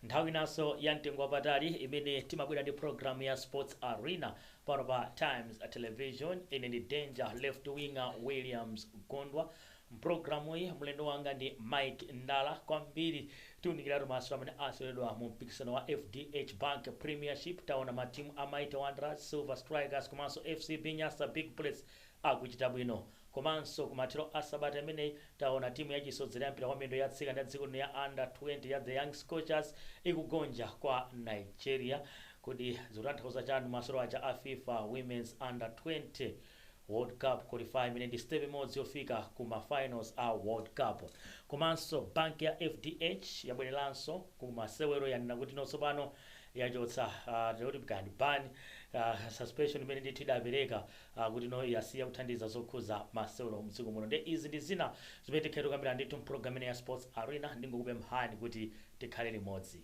Nthawi inanso ya mtengo wapatali imene timabwera ndi program ya Sports Arena pano pa Times Television. Ine ndi Danger Left Winger Williams Gondwa. Mpulogalamu iyi mlendo wanga ndi Mike Ndala. Kwambiri tiunikiratu masewero amene aseweredwa mu mpikisano wa FDH Bank Premiership. Taona matimu a Mighty Wanderers, Silver Strikers komanso FCB Nyasa Big Bullets akuchita bwino. Komanso kumathero a sabata imeneyi taona timu yachisodzera ya mpira wa miyendo ya atsikana ya dziko lino ya under 20 ya The Young Scorchers ikugonja kwa Nigeria. Kodi zikutanthauza chani masewero aja a FIFA Women's Under 20 World Cup qualify, imene ndi step imodzi yofika ku ma finals a World Cup? Komanso bank ya FDH yabwereranso ku masewero, yanena kuti tsopano yachotsa kuti kani ban, suspension imene ndithu idapereka kuti no yasiya kuthandiza zokhuza masewero mdziko muno. Ndi izi ndi zina zimene tikhale tikukambirana ndithu mpulogalamu imene ya Sports Arena. Ndingokupemphani kuti tikhale limodzi.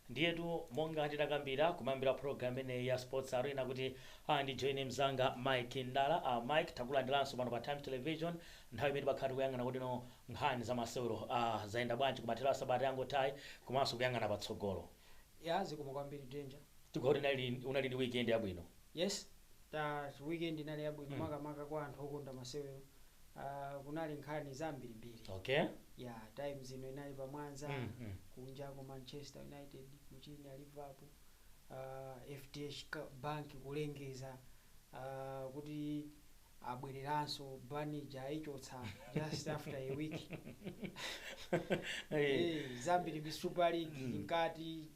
Ndiyetu monga tidakambira kumayambira program imeneyi ya Sports Arena kuti ndijoine mzanga Mike Ndala. Mike, takulandiranso pano pa Times Television, nthawi imene timakhala tikuyang'ana kuti no nkhani za masewero zayenda bwanji kumathero a sabata yangothayi, komanso kuyang'ana patsogolo. Ya, zikomo kwambiri, Danger. Tikuti unali ndi weekend yabwino? Yes, ta weekend inali yabwino, makamaka kwa anthu okonda masewero. Kunali nkhani zambirimbiri. Ya, Times ino inali pamwanza, kunja ku Manchester United kuchinya Liverpool, FDH Bank kulengeza kuti abwereranso, ban ija ayichotsa just after a week. Zambiri, Super League nkati,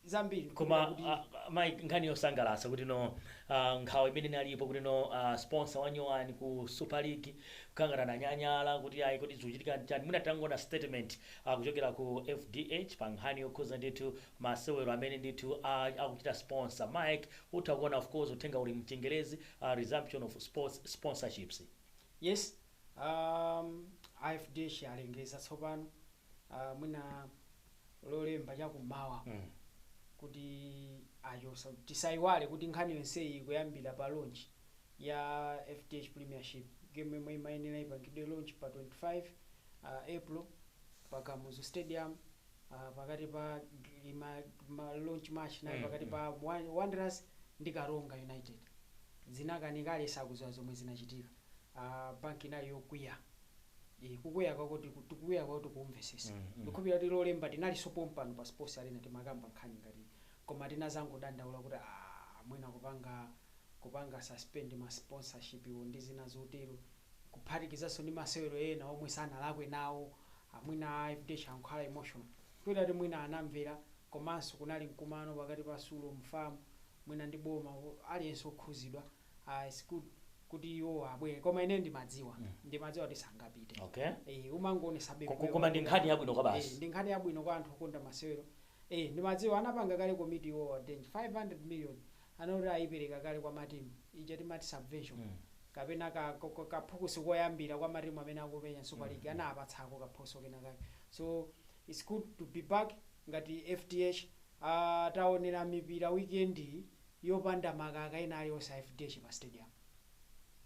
zambiri. Koma Mike, nkhani yosangalatsa kuti no nkhawa imene inalipo kuti no sponsor wanyowani ku Super League kukangana na nyanyala kuti ayi, kuti zikuchitika chani? Mwina tangoona statement kuchokera ku FDH pa nkhani yokhuza ndithu masewero amene ndithu akuchita sponsor. Mike, utha kuona, of course uthenga uli mchingerezi, resumption of sports sponsorships. Yes, FDH alengeza tsopano, mwina Lolemba chakummawa, kuti achosa. Tisayiwale kuti nkhani yonseyi ikuyambira pa launch ya FDH Premiership game yomwe imayenera ipangidwe launch pa 25 April pa Kamuzu Stadium, pakati pa launch match nayo pakati pa Wanderers ndi Karonga United. Zinakanikale, sakuziwa zomwe zinachitika. Banki inali yokwiya. Kukwiya kwakuti tikukwiya kwakuti kumvesesa. Ndikhulupirira kuti Lolemba tinalinso pompano pa Sports Arena, timakamba nkhani ngati, koma tinazangodandaula kuti mwina kupanga suspend ma sponsorship iwo ndi zina zotero, kuphatikizanso ndi masewero ena omwe sanalakwe nawo. Amwina FDH ankhala emotional kuita kuti mwina anamvera. Komanso kunali mkumano pakati pa Sulom, FAM, mwina ndi boma, aliyense okhuzidwa. It's good kuti iwo abwere, koma ine ndimadziwa, ndimadziwa kuti sangapite. Umangoonesa Koma ndi nkhani yabwino kwa basi. Ndi nkhani yabwino kwa anthu okonda masewero. Ndimadziwa anapanga kale commit iwo, Danger, 500 million anoti ayipereka kale kwa matimu, ija timati subvention, kapena kaphukusi koyambira kwa matimu amene akumenya Super League, anapatsako kaphukusi kena kake. So it's good to be back ngati FDH. Taonera mipira weekend yopanda makaka ena aliyonse a FDH pa stadium.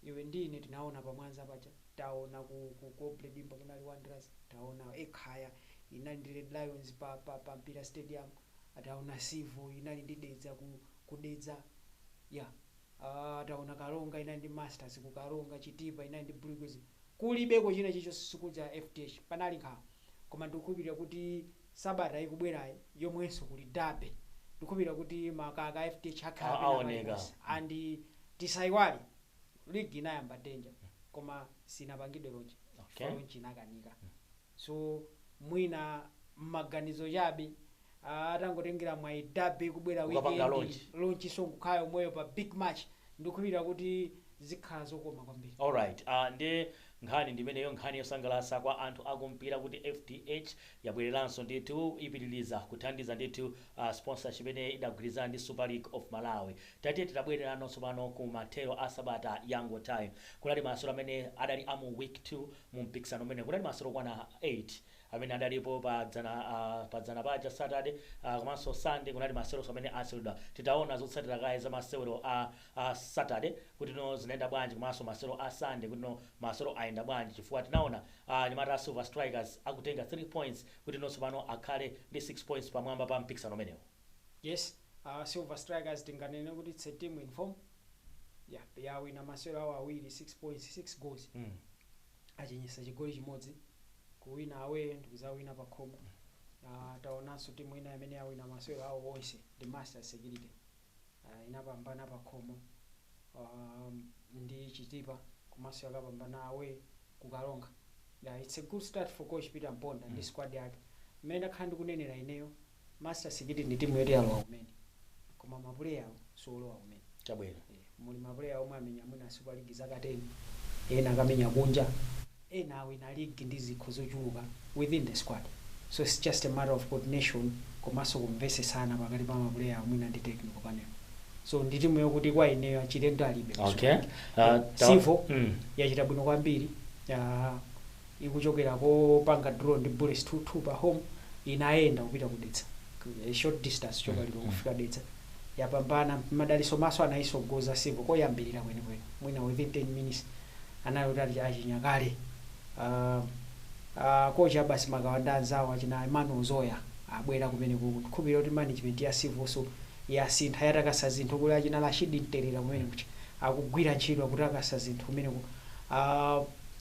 Iwe ndi ine tinaona pamwanza paja, taona ku Aubrey Dimba kunali Wanderers, taona Ekhaya inali ndi Red Lions pa Mpira Stadium, taona Civo inali ndi Dedza ku Dedza, ya, taona Karonga inali ndi Masters ku Karonga, Chitipa inali ndi Blue Eagles. Kulibeko china chilichonse sikuja FDH, panali nkhawa. Koma ndikukhulupirira kuti sabata ikubwerayi, yomwenso kuli derby, ndikukhulupirira kuti makaka a FDH akhala pena aoneka. paliponse. And tisayiwale league inayamba, Danger, koma sinapangidwe launch. Launch inakanika, so mwina mmaganizo chabe atangotengera mwayi derby kubwera Ukapanga weekend, launch. Launch so nkukhala yomweyo pa big match. Ndikukhulupirira kuti zikhala zokoma kwambiri. Alright, ndi nkhani ndimeneyo, nkhani yosangalatsa kwa anthu akumpira kuti FDH yabwereranso ndithu, ipitiriza kuthandiza ndithu sponsorship imene idagwirizana ndi Super League of Malawi. Tatiye titabwereranso pano ku mathero a sabata yangothayi, kunali masewero amene adali amu week 2 mu mpikisano umene kunali masewero okwana 8. Amene adalipo pa dzana paja Saturday, komanso Sunday kunali masewero amene aseweredwa. Titaona zotsatira kaye za masewero a Saturday kuti no zinaenda bwanji, komanso masewero a Sunday kuti no masewero ayenda bwanji, chifukwa tinaona anyamata a Silver Strikers akutenga 3 points kuti nonso pano akhale ndi 6 points pamwamba pa mpikisano umenewu. Yes, Silver Strikers tinganene kuti it's a team in form. Yeah, yawina masewero awo awiri, 6 points, 6 goals. Achinyisa chigoli chimodzi, kuwina away ndikuzawina pa khomo. Taonanso timu ina imene yawina masewero awo onse ndi Master Security, inapambana pa khomo ndi Chitipa, komanso yakapambana away kukalonga. Yeah, it's a good start for coach Peter Mponda ndi squad yake. Mmene ndakhala ndikunenera ineyo, Master Security ndi timu yoti yalowa kumene, koma mapuleya awo siolowa kumene. Muli mapuleya omwe amenya mwina Super League zaka 10, ena akamenya kunja, ena awina league ndi zikho zochuluka within the squad. So it's just a matter of coordination komanso kumvesesana pakati pa mapuleya mwina ndi technical panel. So ndi timu yokuti kwa ineyo achilendo alibe ku Super League. Civo yachita bwino kwambiri, ikuchokera kopanga draw ndi Bullets 2-2 pa home, inayenda kupita ku Dedza, a short distance choka lero kufika Dedza, yapambana. Madaliso Maso anayisogoza Civo koyambirira kwenikweni, mwina within 10 minutes anali kuti ali achinya kale. Coach Abasi Makawanda anzawo achina Emmanuel Zoya abwera kumene kukhupira kuti management ya Civo so yasintha, yatakasa zinthu, kuli achina Rashidi Mterera kumene kucha akugwira ntchito, akutakasa zinthu kumeneko.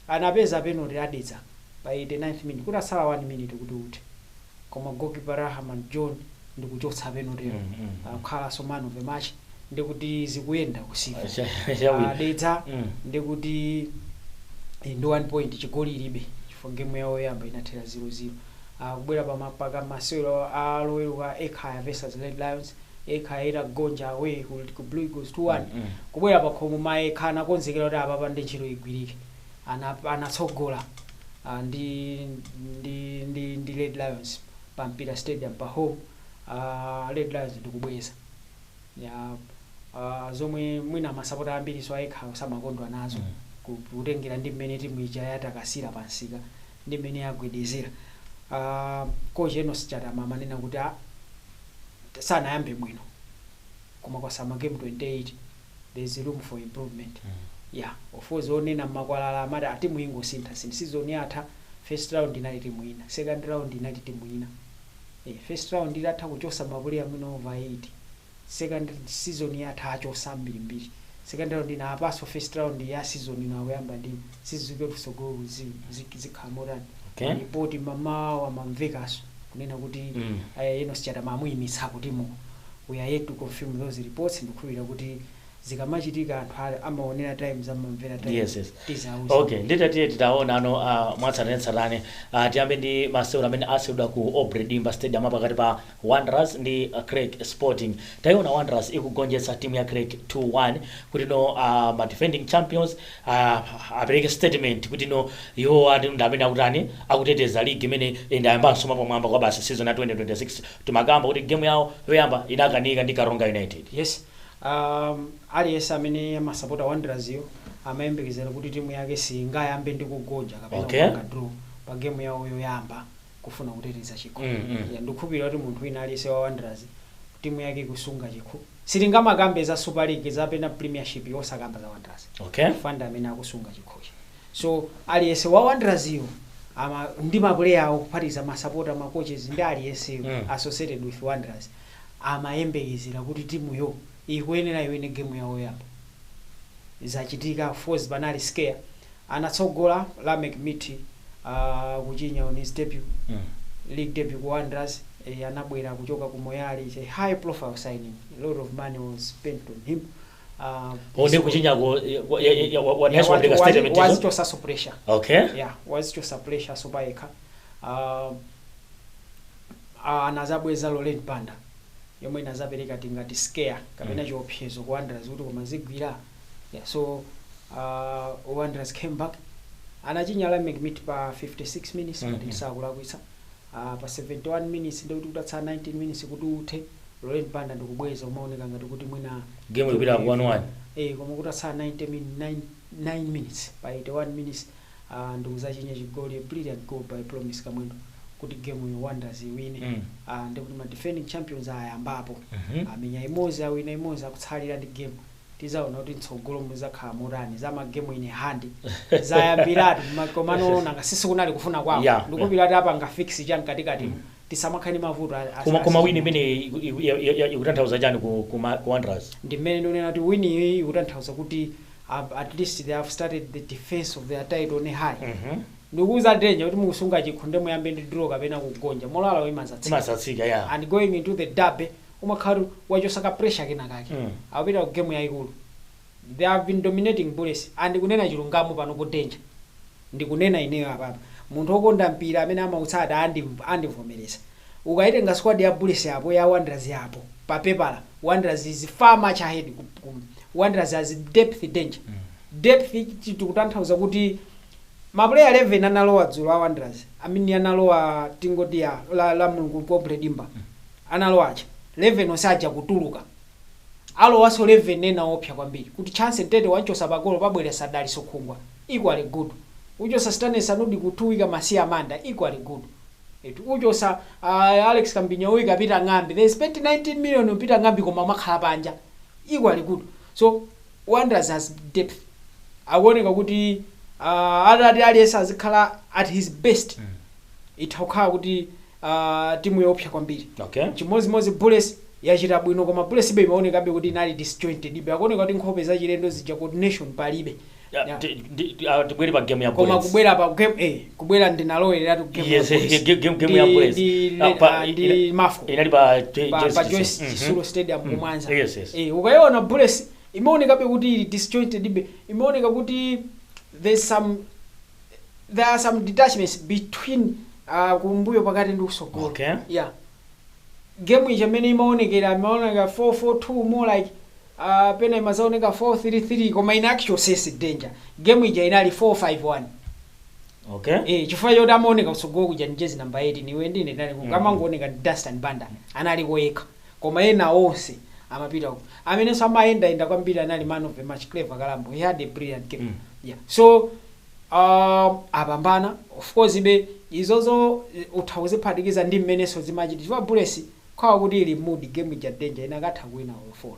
Anapeza penalty a Dedza pa 89th minute kuti asala 1 minute kuti uthe, koma goalkeeper Rahman John ndikuchotsa penalty, akukhalanso man of the match, ndikuti zikuyenda ku Civo. Chabwino. Dedza ndikuti ndi 1 point, chigoli ilibe chifukwa game yawo yoyamba inathera 0-0. Kubwera paka masewero aloweruka, Ekhaya versus Red Lions, Ekhaya itagonja away ku Blue Eagles 2-1. Kubwera pakhomo maekha anakonzekera kuti apapa ndi ntchito igwirike. Anatsogola ndi Red Lions pa Mpira Stadium pa home. Red Lions ndikubweza ya zomwe mwina masapota ambiri so ayekha samakondwa nazo, kutengera ndi mmene timu ija yatakasira pansika ndi mmene yagwedezera. Coach Enos Chatama amanena kuti sanayambe bwino, koma kwasama game 28, there's room for improvement. Yeah, of course onena mmakwalala amati atimu ingosintha sintha, season yatha first round inali timu ina, second round inali timu ina. First round itatha kuchosa mapuleya mwina over 8, second season yatha achosa mbirimbiri, second round ina apaso first round ya season ino akuyamba ndi sizike kusogolo zikhala motani. Ripoti mamawa mamvekaso kunena kuti Enos Chatama amuyimitsa kutimu. We are yet to confirm those reports. Ndikukhulupirira kuti zikamachitika anthu amaonera Times, amamvera Times. Yes. Tizauza. Okay, nditatiye titaona ano mwatsatanetsatane. Tiyambe ndi masewero amene asewedwa ku Aubrey Dimba Stadium pakati pa Wanderers ndi Creck Sporting. Tayiona Wanderers ikugonjetsa timu ya Creck 2-1 kuti no ma defending champions apereke statement kuti no iwo ati ndi amene akutani, akuteteza league imene indayambanso mapamwamba kwa basi season ya 2026. Timakamba kuti game yawo yoyamba inakanika ndi Karonga United. Yes, aliyense amene amasapota Wanderers yo amayembekezera kuti timu yake singayambe ndi kugonja kapena kupanga draw pa game yawo yoyamba kufuna kuteteza chikho. Yeah, ndikukhulupirira kuti munthu wina aliyense wa Wanderers timu yake ikusunga chikho. Sitingamakambe za Super League zapena Premiership yosakamba za Wanderers. Fanda amene akusunga chikhochi. So aliyense wa Wanderers iyo ama ndi mapuleya awo, kuphatikiza masapota, ma coaches ndi aliyenseyo associated with Wanderers, amayembekezera kuti timuyo ikuyenera iwine game yawo yoyamba. Zachitika. Of course panali scare, anatsogola Lamek Miti, kuchinya on his debut, league debut ku Wanderers. Anabwera kuchoka ku Moyale. It's a high profile signing, a lot of money was spent on him. Onde kuchinyako wapereka statement izo? Wazichosaso pressure. Yeah, wazichosa pressure so payekha. Anazabweza Loren Banda yomwe inazapereka tingati scare kapena chiopsezo ku Wanderers kuti koma zigwira. Yeah, so Wanderers came back, anachinya Lamek Miti pa 56 minutes, ngati ndisakulakwitsa. Pa 71 minutes, ndikuti kutatsala 19 minutes kuti uthe, Loren Banda ndikubweza, umaoneka ngati kuti mwina Game ikupita ku 1-1. Koma kutatsala 90 min 9, 9 minutes, pa 81 minutes, ndikuzachinya chigoli, a brilliant goal by Promise Kamwendo. Kuti game yo Wanderers iwine, ndikuti ma defending champions ayambapo, amenya imodzi, awina imodzi, akutsalira ndi game. Tizaona kuti mtsogolo muzakhala motani za ma game in hand zayambiratu. Komano nanga sisi kunali kufuna kwawo, ndikupira ati apanga fix chamkatikati, tisamakhale mavuto Koma win imene ikutanthauza chani ku Wanderers? Ndi mmene ndikunena kuti win iyi ikutanthauza kuti at least they have started the defense of their title on a high. Ndikuuza Danger kuti mukusunga chikho, nde muyambe ndi draw kapena kugonja, morale imazatsika. Imazatsika, ya. And going into the derby umakhala wachosaka pressure kena kake. Akupita ku game yayikulu. They have been dominating Bullets, and kunena chilungamo pano po, Danger, ndikunena ineyo apapa, munthu wokonda mpira amene amautsata andivomereza, ukaitenga squad ya Bullets yapo, ya Wanderers yapo, pa pepala Wanderers is far much ahead. Wanderers has depth, Danger. Depth tikutanthauza kuti ma player 11 analowa dzulo a Wanderers, amene analowa, tingoti ya la Mulungu Pobre Dimba, analowa aja 11 onse aja kutuluka, alowanso 11 ena opsa kwambiri, kuti Chance Mtete wanchosa pagolo, pabwera Sadaliso Khungwa, equally good. Uchosa Stanley Sanudi kuthuwika Masiya Manda, equally good. Etu uchosa Alex Kambinya, uyika Peter Ng'ambi. They spent 19 million on Peter Ng'ambi, koma amakhala panja, equally good. So Wanderers has depth. Akuoneka kuti atati aliyense azikhala at his best, itha kukhala kuti timu yopsa kwambiri. Chimodzimodzi Bullets yachita bwino, koma Bullets ibe imaonekabe kuti inali disjointed ibe, akuoneka kuti nkhope zachilendo zija, coordination palibe. Tibwere pa game ya Koma Bullets. kubwera pa game, kubwera ndinalowereratu game ya Yes, Bullets. game ya Bullets. Ndi ndi Mafco. Inali pa pa Joyce Joyce Chitsulo. Chitsulo Stadium ku Mwanza. Yes. Ukayiona Bullets imaonekabe kuti ili disjointed ibe, imaoneka kuti there are some detachments between kumbuyo, pakati ndi kusogolo. Yeah, game ija imene imaonekera, imaoneka 4-4-2 more like, pena imazaoneka 4-3-3, koma in actual sense, Danger, game ija inali 4-5-1. Chifukwa choti amaoneka kutsogolo kuja ndi jezi number 8, niwe ndine ndali amangooneka ndi Dastan Banda analiko yekha, koma ena onse amapita uko. Amenenso amayendayenda kwambiri anali man of the match Clever Kalambo. He had a brilliant game. Yeah, so apambana. Of course ibe izozo utha kuziphatikiza ndi mmenenso zimachita, chifukwa Bullets khawa kuti ili mood, game ija, Danger, inakatha kuwina all four.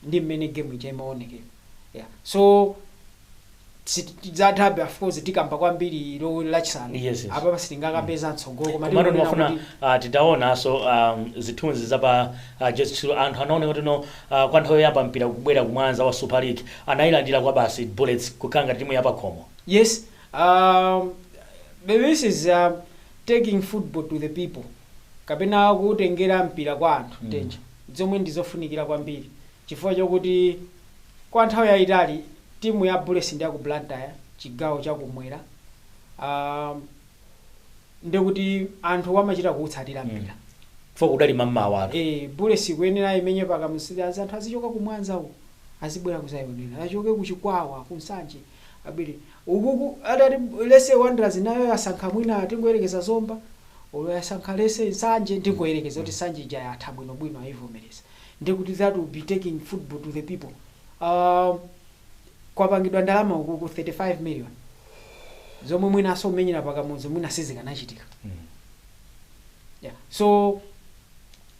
Ndi mmene game ija imaonekera. Yeah, so zathabe, of course tikamba kwambiri lo Lachisanu. Apa sitingakapeza mtsogolo, koma Komano tikunena ndimafuna kuti titaonanso zithunzi za pa Joyce Chitsulo, anthu anaoneka kuti no, kwa nthawi yoyamba mpira kubwera kumwanza wa Super League, anayilandira kwa basi Bullets kukanga timu yapakhomo. Yes, this is taking football to the people, kapena kutengera mpira kwa anthu. Danger, zomwe ndizofunikira kwambiri, chifukwa chokuti kwa nthawi yayitali timu ya Bullets ndi ya ku Blantyre, chigawo chakumwera, ndikuti anthu amachita kuwutsatira mpira. Fo kudali mammawa. Bullets ikuyenera imenye pakamusiri, anthu azichoka kumwanza uku azibwera kuzayionera, achoke kuchikwawa, kunsanje, abwere ukuku. Atati lese Wanderers nayo yasankha mwina, tingoyerekeza Zomba, olo yasankha lese Nsanje, ndingoyerekeza kuti Nsanje ija yatha bwinobwino, ayivomereza, ndikuti that will be taking football to the people. Kwapangidwa ndalama ukuku 35 million, zomwe mwinaso umenyera pakamodzi mwina sizikanachitika. Yeah. So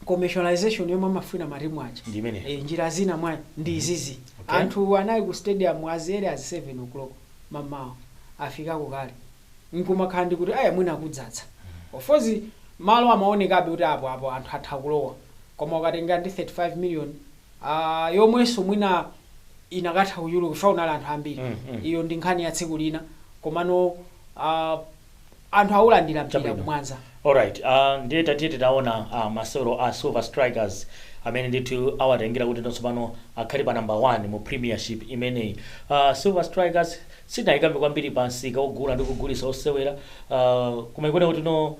commercialization yomwe amafuna matimu aja Ndi imene. Njira zina mwa ndi izizi. Anthu anali ku stadium as early as 7 o'clock mamawa, afikako kale, nkumakhala ndi kuti aya mwina akudzadza. Of course malo amaonekabe kuti apo apo anthu atha kulowa, koma ukatenga ndi 35 million yomwenso mwina inakatha kuchuluka chifukwa kunali anthu ambiri. Iyo ndi nkhani ya tsiku lina, komano anthu awulandira mpira Chabwino. kumwanza. Alright, ndiye tatiye titaona masewero a Silver Strikers amene ndithu awatengera kuti tsopano akhale pa number 1 mu Premiership imeneyi. Silver Strikers sinayikambe kwambiri pa msika ogula ndi kugulitsa osewera, koma ikuona kuti no,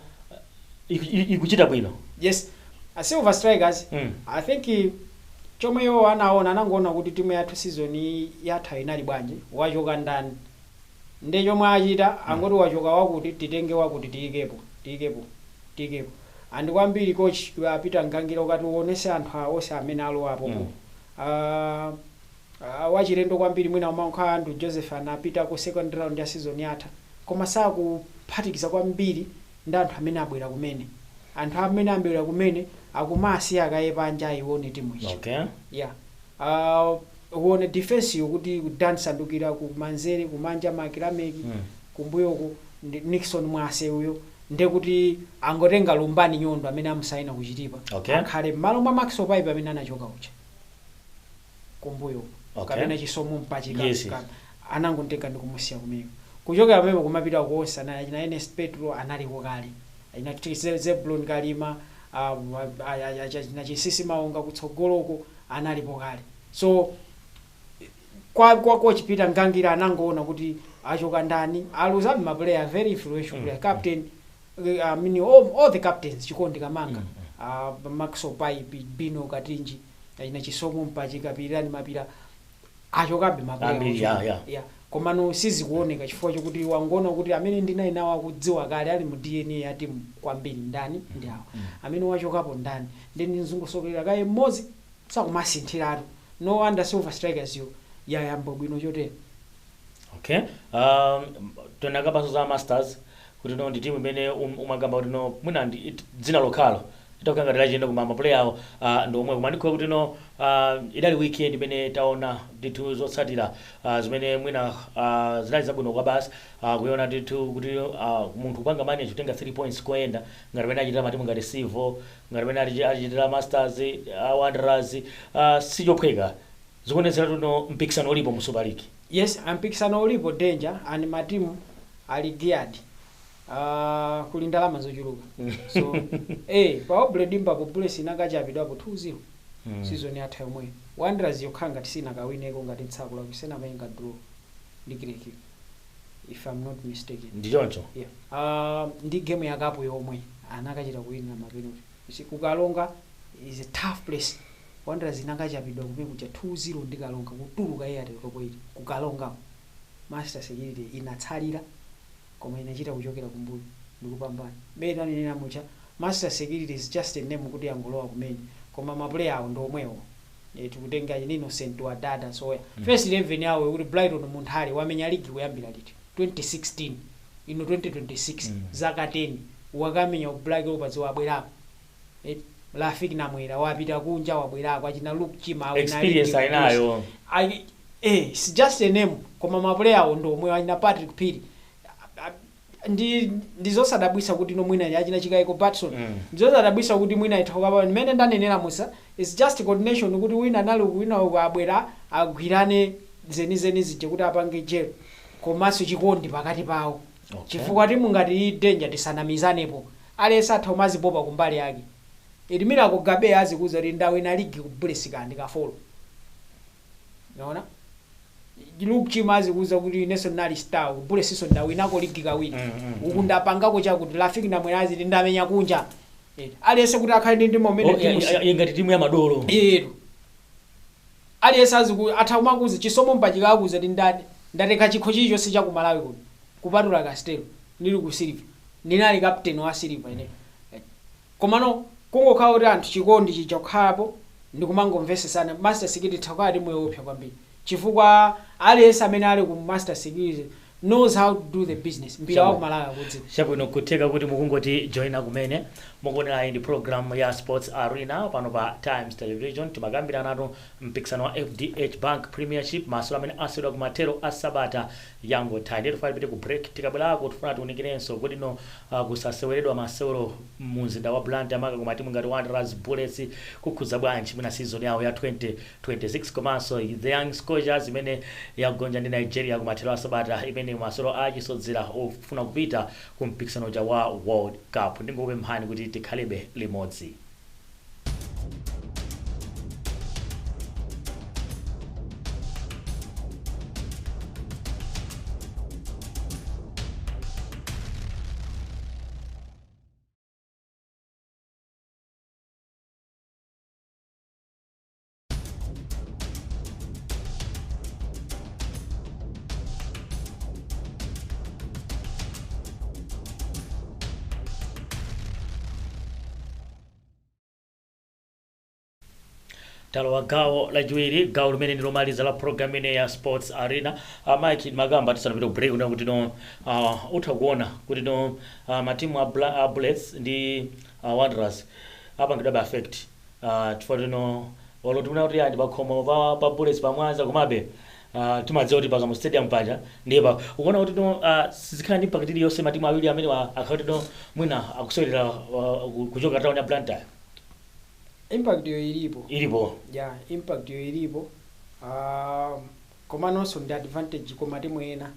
ikuchita bwino. Yes, a Silver Strikers, I think chomwe iwo anaona, anangoona kuti timu yathu season yatha inali bwanji, wachoka ndani, ndi chomwe achita angoti wachoka wakuti, titenge wakuti, tiyikepo, tiyikepo, tiyikepo. And kwambiri coach Peter Ngangira, ukati uonese anthu awo onse amene alowapo, wachilendo kwambiri mwina umankha Andrew Joseph anapita ku second round ya season yatha, koma sakuphatikiza kwambiri. Ndi anthu amene abwera kumene, anthu amene abwera kumene akumasiya kaye panja ayione timu ichi. Yeah, uone defense yokuti Dan Sandukira kumanzere, kumanja Makilameki, kumbuyoku ndi Nixon Mwase uyo, ndekuti angotenga Lumbani Nyondo amene amusaina kuchitipa, akhale m'malo mwa Maxwell Pipe amene anachoka uja kumbuyo, kapena Chisomo Mpachika. Anangotenga ndi kumusiya kumeneko. Kuchokera pamenepo kumapita kuonse anali achina Ernest Petro analiko kale, achina Zebulon Kalima, achina Chisisi Maonga kutsogoloko analipo kale. So kwa coach Peter Ngangira anangoona kuti achoka ndani, aluzabe ma player very influential player, captain, I mean, all the captains, Chikondi Kamanga, Maxwell Pipe, Bino Katinji, achina Chisomo Mpachika, Pirirani Mapira, achokabe ma player Ambiri, ochoka. yeah. Yeah. Komano sizikuoneka chifukwa chokuti wangoona kuti amene ndinali nawo akudziwa kale ali mu DNA ya timu kwambiri ndani, ndi awo amene wachokapo ndani, ndi ndizungusokolera kaye mmodzi sakumasinthiratu. No wonder Silver Strikers yo yayamba bwino chotere. Okay, tonakapanso za Masters kuti no ndi timu imene umakamba kuti no mwina ndi dzina lokhalo itakhala ngati lachiyenda, koma ma player awo ndi omwe. Koma ndikhoya kuti no idali weekend imene taona ndithu zotsatira zimene mwina zinali zabwino kwa basi, kuiona ndithu kuti munthu kupanga manage kutenga 3 points koyenda ngati pamene achitira matimu ngati Civo, ngati pamene achitira Masters, Wanderers, sichophweka. Zikuonetsera kuti no mpikisano ulipo mu Super League. Yes, mpikisano ulipo, danger, and matimu ali geared, kuli ndalama zochuluka. So pa Aubrey Dimbapo Bullets inakachapidwapo 2-0 season yatha yomweyo. Wanderers yokhala ngati sinakawineko, ngati ntsakula kusenamainga draw ndi Creck, if I'm not mistaken. Ndi choncho. Yeah. Ndi game ya cup yomwe anakachita kuwinira ma penalty. You see, kukalonga is a tough place. Wanderers inakachapidwa kumene kuja 2-0 ndi Kalonga, kutuluka Airtel Top 8 kukalonga. Master Security inatsalira koma inachita kuchokera kumbuyo ndikupambana. Mmene tanenera mucha, Master Security is just a name kuti yangolowa kumene, koma ma player awo ndi omwewo. Tikutenga Innocent Wadada Soya, first 11 yawo kuti Brighton Munthali wamenya ligi kuyambira liti? 2016, ino 2026, zaka 10 wakamenya ku Black Leopards, wabwerako. Rafiki Namwera wapita kunja, wabwerako. Achina Luke Chima awina Experience ligi. Ayinayo. It's just a name, koma ma player awo ndi omwe, achina Patrick Phiri. Ndi ndizosadabwisa kuti no mwina achina Chikaiko Patson, ndizosadabwisa kuti mwina ithoka pa mmene ndanenera musa. It's just coordination kuti wina anali uku, wina uku, abwera agwirane zenizeni zije kuti apange gel, komanso chikondi pakati pawo, chifukwa timu ngati iyi, danger, tisanamizanepo, aliyense atha kumazipopa kumbali yake. Ilimira Gabe azikuza kuti ndawina ligi ku Bullets kandi kafolo, naona Luke Chima azikuza kuti inenso ndinali star ku Bullets, iso ndawinako ligi kawiri, uku ndapangako chakuti. Rafiki Namwera aziti ndamenya kunja. Aliyense kuti akhale ndi ndimo umene Oh, timu ngati timu ya madolo. Yetu aliyense aziku atha kumakuza. Chisomo Mpachika akuza kuti ndati ndatenga chikho chilichonse cha ku Malawi kuno kupatula Castel, ndili ku Silver, ndinali captain wa Silver ine. Komano kungokhala kuti anthu chikondi chija kukhalapo ndikumangomvesesana, Master Security takhala timu yoopsa kwambiri, chifukwa aliyense amene ali ku Master Security knows how to do the business. Mpira wa ku Malawi akudziwa. Chabwino, kutheka kuti mukungoti joina kumene, mukuonera ndi program ya Sports Arena pano pa Times Television. Timakambirana mpikisano wa FDH Bank Premiership, masewero amene asewedwa kumathero a sabata yangotha. Ndiye tifuna tipite ku break. Tikabwerako tifuna tiwunikirenso kuti no kusaseweredwa masewero mu mzinda wa Blantyre, maka ku matimu ngati Wanderers, Bullets, kukhudza bwanji mwina season yawo ya 2026, komanso the Young Scorchers imene yagonja ndi Nigeria kumathero a sabata imene masewero achisodzera ofuna kupita ku mpikisano uja wa World Cup. Ndingokupemphani kuti tikhalebe limodzi. Talowa gawo lachiwiri, gawo limene ndi lomaliza la program ine ya Sports Arena. Mike Magamba, tisanapite ku break, kuti no utha kuona kuti no matimu a Bullets ndi Wanderers apangidwabe affect, chifukwa tino olo tikunena kuti andi pakhomo pa Bullets pamwanza, komabe timadziwa kuti paka mu stadium paja ndiye pa ukuona kuti no sizikhala ndi impact iliyonse matimu awiri amene akhala kuti no mwina akusewera kuchoka town ya Blantyre. Impact yo ilipo. Ilipo. Yeah, impact yo ilipo, komanonso ndi advantage kwa matimu ena.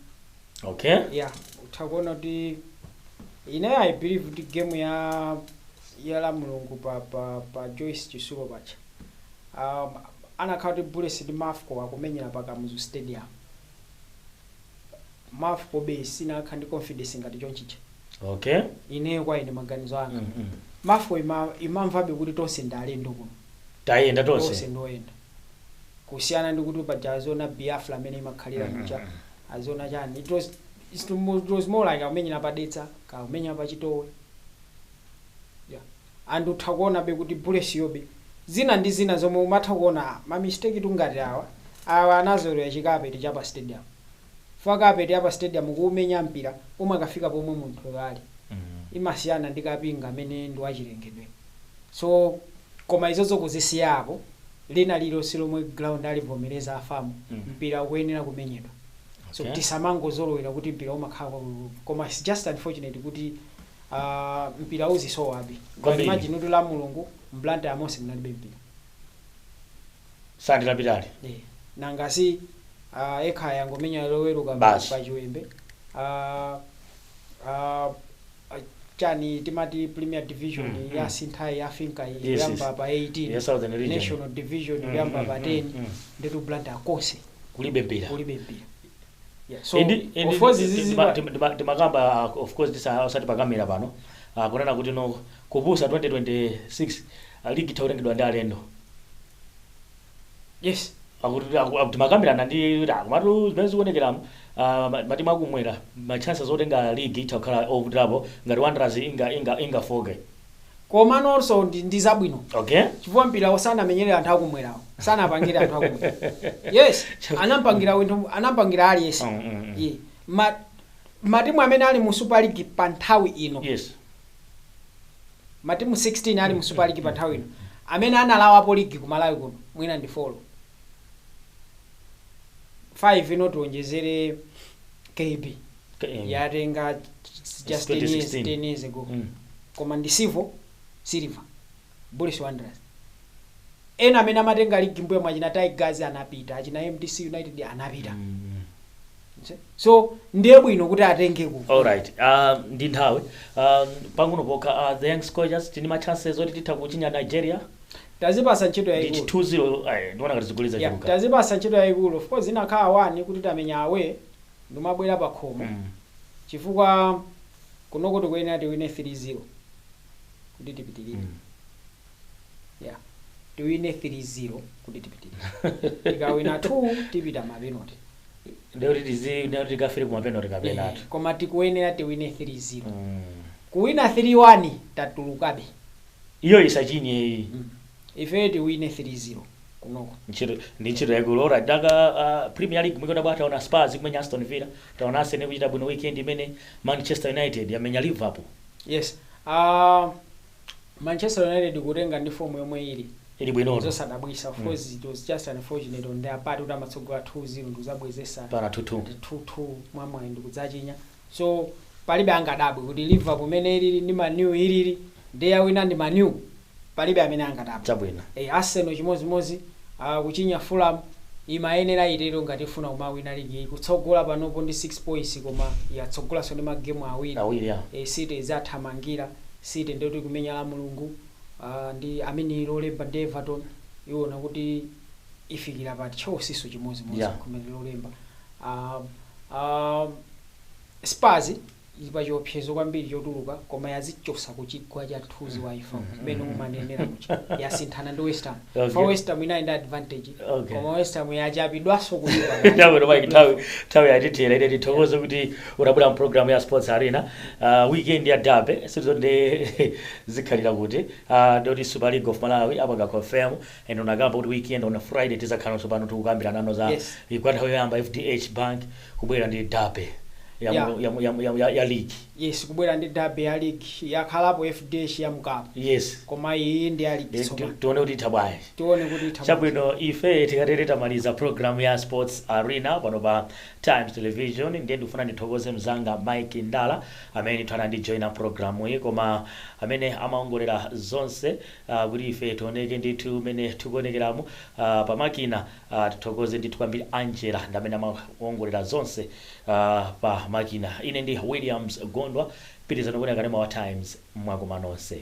Yeah, utha kuona kuti ine I believe kuti game ya la Mulungu pa Joyce Chisulo pacha, anakhala kuti Bullets ndi Mafco akumenyera pa Kamuzu Stadium, Mafco be sinakhala ndi confidence ngati chonchicha. Ineyo, kwa ine, maganizo anga, Mafco imamvabe kuti tonse ndi alendo kuno. Tayenda tonse. Tonse. Ndoyenda kusiyana ndi kuti paja aziona Biafra amene imakhalira mucha aziona chani. It was more like akumenyera padetsa, kakumenyera pachitowe, yeah. And utha kuonabe kuti Bullets yobe zina ndi zina zomwe umatha kuona ma mistake tungati awa anazolera chikapeti chapa stadium fa kapeti yapa stadium kuumenya mpira umakafika pomwe munthu ali, imasiyana ndi kapinga amene ndi wachilengedwe. So koma izozo kuzisiyapo, lina lililonse lomwe ground alivomereza a FAM, mpira ukuyenera kumenyedwa. So tisamangozolowera kuti mpira umakhala koma it's just unfortunate kuti mpira uzisowabe. Kwambiri. Imagine kuti la Mulungu mBlantyre amonse munalibe mpira. Sandi lapitali. Eh, nangasi Ekhaya yangomenya loweruka Basi. pa Chiwembe, chani timati Premier Division ya sinthayi ya finka kuyamba pa 18, ya Southern Region. National Division kuyamba pa 10, ndetu Blantyre konse kulibe mpira. Kulibe mpira, yeah. So Indi of course izizi timakamba, of course osati pa kamera pano, kunena kuti no kupusa 2026 ligi itha kutengedwa ndi alendo. Yes. Akuti timakambirana ndi komatu zimene zikuonekeramu, matimu akumwera ma chances otenga ligi itha kukhala ovutirapo ngati Wanderers ingafoke. Koma nonso ndi zabwino chifukwa mpira sanamenyerera anthu akumwerawo, sanapangire anthu akumwera. Yes, anampangira winthu, anampangira aliyense. Yeah. Matimu amene ali mu Super League pa nthawi ino, matimu 16 ali mu Super League pa nthawi ino, amene analawapo ligi ku Malawi kuno mwina ndi 4, 5 ino tionjezere KB yatenga just 10 years, 2016. 10 years ago. Koma ndi Civo, Silver, Bullets, Wanderers. Ena amene amatenga ligi mbuyo mwachina Tigers anapita, achina MDC United anapita. So ndiye bwino kuti atenge ku Alright, ndi nthawi pang'ono pokha, the Young Scorchers tini ma chances oti titha kuchinya Nigeria? Tazipasa ntchito Ndi yayikulu. 2-0, ayi, ndiona ngati zigoli zachuluka. Tazipasa ntchito yayikulu. Of course inakhala 1 kuti tamenya away ndimabwera pa khomo, chifukwa kunoko tikuyenera tiwine 3-0 kuti tipitirire. Yeah, tiwine 3-0 kuti tipitirire. Tikawina 2 tipita mapenalty. Ndekuti tizi ndekuti tikafire kuma penalty kapenatu. Eh, koma tikuyenera tiwine 3-0. Kuwina 3-1 tatulukabe. Iyo isachinye iyi. Ife tiwine 3-0 kunoko. Ntchito ndi ntchito yaikulu. Alright, daka Premier League mwikona bwa taona Spurs kumenya Aston Villa, taona Arsenal kuchita bwino weekend imene, Manchester United yamenya Liverpool. Yes, Manchester United kutenga ndi fomu yomwe ili ili bwinoto. Zosadabwisa. Of course it was just unfortunate on their part kuti amatsogola 2-0 ndikuzabwezesa pana 2-2. 2-2 mwamwayi ndikudzachinya. So palibe angadabwe kuti Liverpool imene ilili ndi Manu ilili ndi yawina ndi Manu, palibe amene angadabwe. Chabwino. Arsenal chimozimozi, kuchinya Fulham. Imayenera itero ngati ifuna kumawina ligi. Kutsogola panopo ndi 6 points, koma yatsogolanso ndi magemu awiri. Awiri, ya. City izathamangira. City ndiyoti kumenya la Mulungu ndi amene lolemba ndi Everton, iwona kuti ifikira pati. Chelsea so chimozimozi, kumene lolemba. Spurs Ili pa chiopsezo kwambiri chotuluka, koma yazichosa ku chigwa cha mthunzi wa imfa mmene umanenera kucha, yasinthana ndi West Ham. Fa West Ham inali ndi advantage, koma West Ham yachapidwanso kuipa. Chabwino Mike, nthawi yatithera. Ine ndithokoze kuti unabwera mu program ya Sports Arena. Weekend ya derby sizonde zikhalira kuti ndoti Super League of Malawi apanga confirm, and unakamba kuti weekend on Friday tizakhalanso pano tikukambirana nano za kwa nthawi yoyamba FDH Bank kubwera ndi derby ya, ya league. Yes, kubwera ndi derby ya league. Yakhalapo FDH ya mu cup, koma iyi ndi ya league tsopano. Tione kuti itha bwanji. Tione kuti itha. Chabwino, ife tikatere tamaliza program ya Sports Arena pano pa Times Television. Ndiye ndikufuna ndithokoze mzanga Mike Ndala amene ndithu anandijoina program iyi, koma amene amaongolera zonse kuti ife tioneke ndithu mene tikuonekeramo pamakina. Tithokoze ndithu kwambiri Angela, ndi amene amaongolera zonse pa makina. Ine ndi Williams Gondwa. Pitirizani kuonera kanema wa Times. Mwakoma nonse.